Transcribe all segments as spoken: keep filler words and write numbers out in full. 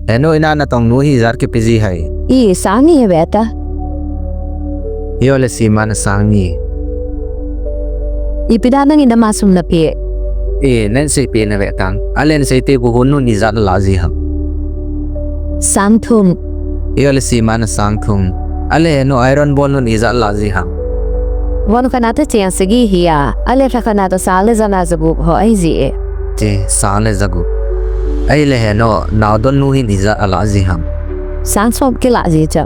Henu, ina natong nu hi ijat kipe ji ham? I, sang ni hi ve ta. Ijole Sima, na sang ni. Ipi dan nangin ama sum napeh? I, neiseipeh na ve tang. Ale neiseipeh, buhon nun ijat alah ji ham? Sang thum. Ijole Sima, na sang thum. Ale henu, iron bol nun ijat alah ji ham? Von khat na toh cheng sagi hi a. Ale lha khat na toh sang le ja na jagup ho ahi ji e. Ti, sang le jagup. Ahile henu, naodon nu hin ijat alah ji ham? Sang som kilah ji chu.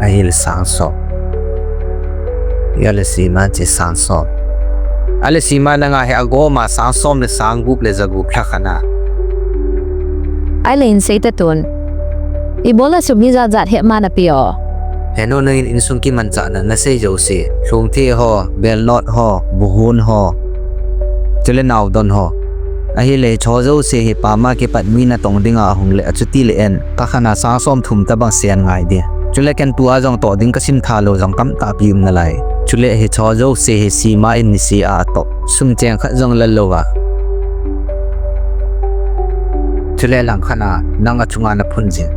Ahile sang som. Ijole Sima, ti sang som. Ale Sima, nanga hi agoma sang som le sang gup le jagup lha khat na. Ale hin sei ta tun. Ibola sum hi jat jat hi ama napeh o? Henu, nangin insung kimanchahna nasei jouse, lhumthei ho, belnot ho, buhon ho, chule naodon ho. Ahile hicheho jouse hi pam a kipat mi natong dinga ahung le, achuti le en, lha khat na sang som thum tobang sen ngai ding. Chule ken tua jong toh ding kasim tha lou jong tamtah pi um nalai. Chule hicheho jouse hi Sima in niseh a atoh. Sum cheng khat jong la lou a. Chule lang khat na, nang achunga naphun jin.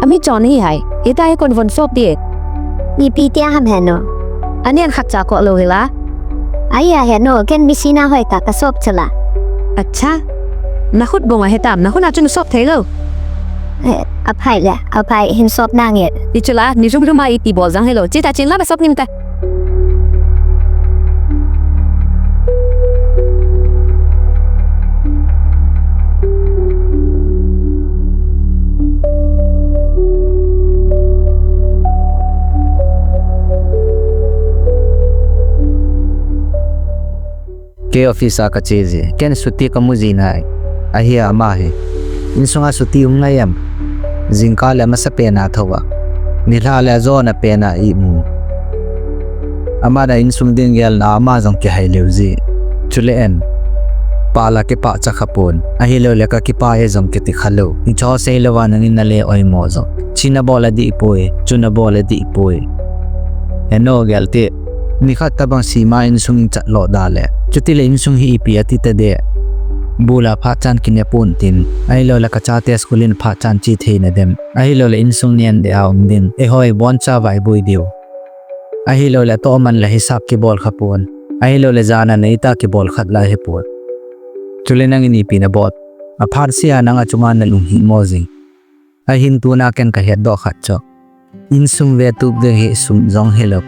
Ami chon hi hai. Hitia hi kon von sop ding? Ipi tia ham henu? Anen khat cha ko lou hi la. Ahi a henu, ken misi na hoi ta kasop chu la. Acha. Na khut bong ahi tam, na khut na chu nasop thei lou. Eh, aphai le, aphai, hin sop nange. Hichu la, ni jum jum a iti bol jang hi lou. Chita chin la ba sop nim ta. Kei office a kache ji, ken chuti kamu ji nai. Ahi a ama hi. Insunga chuti um ngai em? Jingkah le amasapen a thou a. Nilhah le ajona pen a imu. Aman a insung ding gelna a ama jong kihai leu ji. Chule en. Pah la kipah cha kha pon. Ahilou le kakipah e jong kiti kha lou. Hicheho sei lou a nangin nale oimo jong. Chu nabol adih poi, chu nabol adih poi. Henu, gel teh. Nikhat tobang Sima insung in chat lo da le. Chuti le insung hi ipi ati ta ding. Bul a phat chan kine pon tin. Ahilou le kachate school in phat chan che thei na dem. Ahilou le insung nen deh a um ding. Eiho iboncha vaiboi diu. Ahilou le toh man le hisap kibol kha pon. Ahilou le jan a neita kibol khat la hi pon. Chule nangin ipi nabol? Aphat seh a nang achunga nalung himo jing. Ahin tuna ken kahet doh khat chu. Insung vetup ding hi sum jong hilou.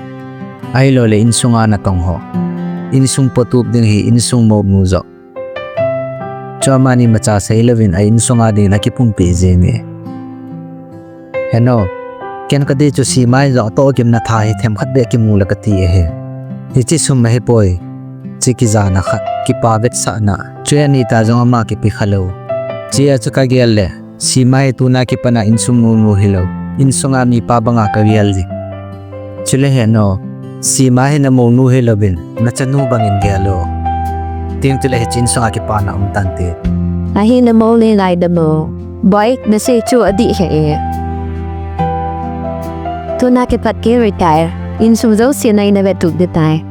Ahilou le insunga natong ho. Insung potup ding hi insung mounu joh. Chu amani imacha sei louvin a insunga ding in akipumpi jing e. Henu, ken kati chu Sima in jong atoh gimna tha hi themkhat beh kimu le kati ahi. Hiche sum ahi poi. Hiche kijana khat, kipa vetsahna. Chu ani ta jong ama kipe kha lou. Hiche a chu kagel le. Sima hi tuna kipat a insung mounu hilou, insunga mipa banga kagel ji. Chule henu, Sima hi namounu hilouvin, nachanu bangin gel o. Tin chule hiche insunga kipana um tante. Ahi, namou le ngai damo. Boi, nasei chu adih he e. Tuna kipat kei retire. Insung jouse na in a vetup ding tai.